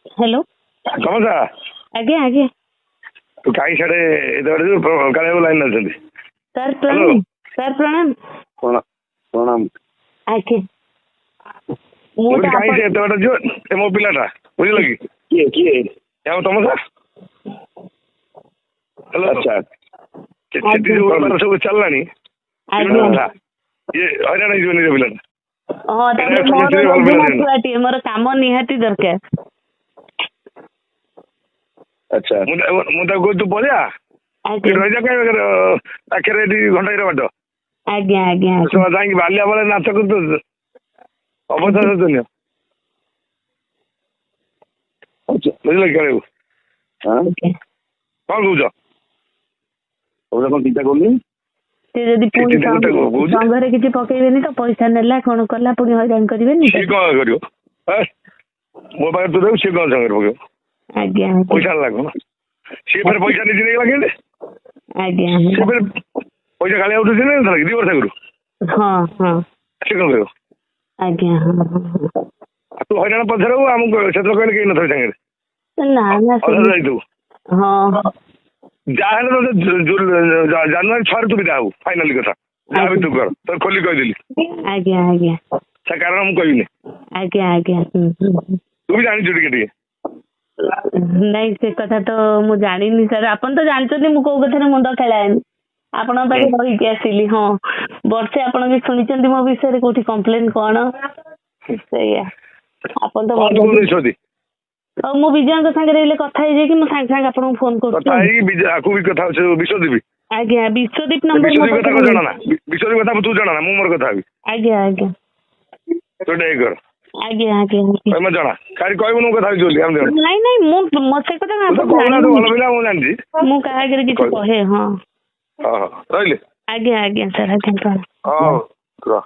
Hello. ତମସା। ଆଜ୍ଞା ଆଜ୍ଞା। ତୁ କାହିଁ ସିଆଡ଼େ ଏତେ ବାଟ ଯିବୁ? କାଳିଆକୁ ଲାଇନରେ ଅଛନ୍ତି। ସାର୍ ପ୍ରଣାମ, ସାର୍ ପ୍ରଣାମ। ପ୍ରଣାମ। ଆଜ୍ଞା, ମୁଁ ମୁଁ ତ କହିଲି କାହିଁ ଆପଣ ସେ ଏତେ ବାଟ ଯିବ? ଏ ମୋ ପିଲାଟା, ବୁଝିଲ କି? କିଏ କିଏ? ଏ ଆମ ତମସା। ହ୍ୟାଲୋ। ଆଚ୍ଛା। ସେଠି ଯୋଉ ବେପାର ସବୁ ଚାଲିଲାଣି ଆଜ୍ଞା। କଥା, ଇଏ ହଇରାଣ ହେଇଯିବ ନିଜ ପିଲାଟା। ହଁ, ତାପରେ ଏଇଟା ମୋର ସମସ୍ତେ ଭଲ ରୋଗୀଣା ପିଲା ଜଣେ। ଛୁଆଟିଏ, ମୋର କାମ ନିହାତି ଦରକାର। ଆଚ୍ଛା। ମୁଁ ତାକୁ କହୁଛି ତୁ ପଳେଇଆ। ଆଜ୍ଞା। ଏଠି ରହିଯା କାହିଁ ବେକାର, ପାଖରେ ଏଠି ଘଣ୍ଟାଏର ବାଟ। ଆଜ୍ଞା ଆଜ୍ଞା ଆଜ୍ଞା। ସେ ଯାଇକି ବାଲିଆ ବେଳେ ନାଚ କରୁଛୁ, ଅବସ୍ଥା ଶୋଚନୀୟ। ଆଚ୍ଛା। ବୁଝିଲ କି କାଳିଆକୁ? ହଁ। ଆଜ୍ଞା। କଣ କହୁଛ? ତମେ କଣ ଚିନ୍ତା କରୁନି? ସେ ଯଦି ପୁଣି ଚିନ୍ତା କରୁଛ କହୁଛି। ସଂଘରେ କିଛି ପକେଇବେନି ତ? ପଇସା ନେଲା କଣ କଲା, ପୁଣି ହଇରାଣ କରିବେନି ତ? ସିଏ କଣ କରିବ? ହେ? ମୋ ପାଖରେ ତୁ ଦେବୁ, ସିଏ କଣ ସାଙ୍ଗରେ ପକେଇବ? ଆଜ୍ଞା ଆଜ୍ଞା। ପଇସା ଆଣିଲା କଣ? ସିଏ ଫେରେ ପଇସା ନିଜେ ନେଇଗଲା କେମିତି? ଆଜ୍ଞା। ସିଏ ଫେରେ ପଇସା କାଳିଆ ଉଠୁଛି ନା ନଥିଲା କି 2 ବର୍ଷ ଆଗରୁ? ହଁ ହଁ। ସେ କଣ କରିବ? ଆଜ୍ଞା, ହଁ ହଁ ହଁ। ଆଉ ତୁ ହଇରାଣ ପଛରେ ହବୁ ଆମକୁ, ସେତେବେଳେ କହିଲେ କେହି ନଥିବେ ସାଙ୍ଗରେ। ନା ନା। ଅଧା ଯାଇଥିବୁ। ହଁ। ଯାହା ହେଲେ ତତେ ଜାନୁଆରୀ 6ରେ ତୁ ବିଦା ହବୁ, ଫାଇନାଲି କଥା। ଯାହା ବି ତୁ କର, ତୋର ଖୋଲି କହିଦେଲି। ଆଜ୍ଞା ଆଜ୍ଞା। ତା କାରଣ ମୁଁ କହିବିନି। ଆଜ୍ଞା ଆଜ୍ଞା, ହୁଁ ହୁଁ ହୁଁ। ତୁ ବି ଜାଣିଛୁ ଟିକେ ଟିକେ। ନାଇଁ, ସେ କଥା ତ ମୁଁ ଜାଣିନି ସାର୍। ଆପଣ ତ ଜାଣିଛନ୍ତି ମୁଁ କୋଉ କଥାରେ ମୁଣ୍ଡ ଖେଳାଏନି। ଆପଣଙ୍କ ପାଖରେ ରହିକି ଆସିଲି, ହଁ, ବର୍ଷେ। ଆପଣ ବି ଶୁଣିଛନ୍ତି ମୋ ବିଷୟରେ କୋଉଠି କମ୍ପ୍ଲେନ କଣ, ସେଇଆ ଆପଣ ତ କଣ ଭଲ। ତୁ ନିଷ୍ପତ୍ତି? ହଉ, ମୁଁ ବିଜୟଙ୍କ ସାଙ୍ଗରେ ହେଲେ କଥା ହେଇଯାଇକି ମୁଁ ସାଙ୍ଗେ ସାଙ୍ଗେ ଆପଣଙ୍କୁ ଫୋନ କରୁଛି। କଥା ହେଇକି ବିଜୟ ଆକୁ ବି କଥା ହଉଛି, ବିଶ୍ୱଦୀପ। ଆଜ୍ଞା, ବିଶ୍ୱଦୀପ ନମ୍ବର ମୋ ବିଶ୍ୱଦୀପ କଥା ପାଖରେ। ଜଣା ନା, ବିଶ୍ୱଦୀପ କଥା ତୁ ଜଣା ନା, ମୁଁ ମୋର କଥା ହେବି। ଆଜ୍ଞା ଆଜ୍ଞା। ତୁ ଟିକେ କର। ଆଜ୍ଞା ଆଜ୍ଞା ଆଜ୍ଞା। ତମେ ଜଣା, କାଲି କହିବୁନୁ ମୁଁ କଥା ହେଇଛି ବୋଲି ଆମେ ଜଣା। ନାଇଁ ନାଇଁ, ମୁଁ ସେ କଥା ତୁ ତ ଆପଣ କହୁନା, ତୁ ଜାଣିନି। ଭଲ ପିଲା, ମୁଁ ଜାଣିଛି। ମୁଁ କାହା ଆଗରେ କିଛି କହିବୁ। କହେ? ହଁ। ହଁ ହଁ, ରହିଲି। ଆଜ୍ଞା ଆଜ୍ଞା ସାର୍, ଆଜ୍ଞା, ପ୍ରଣାମ। ହଁ, ରହ।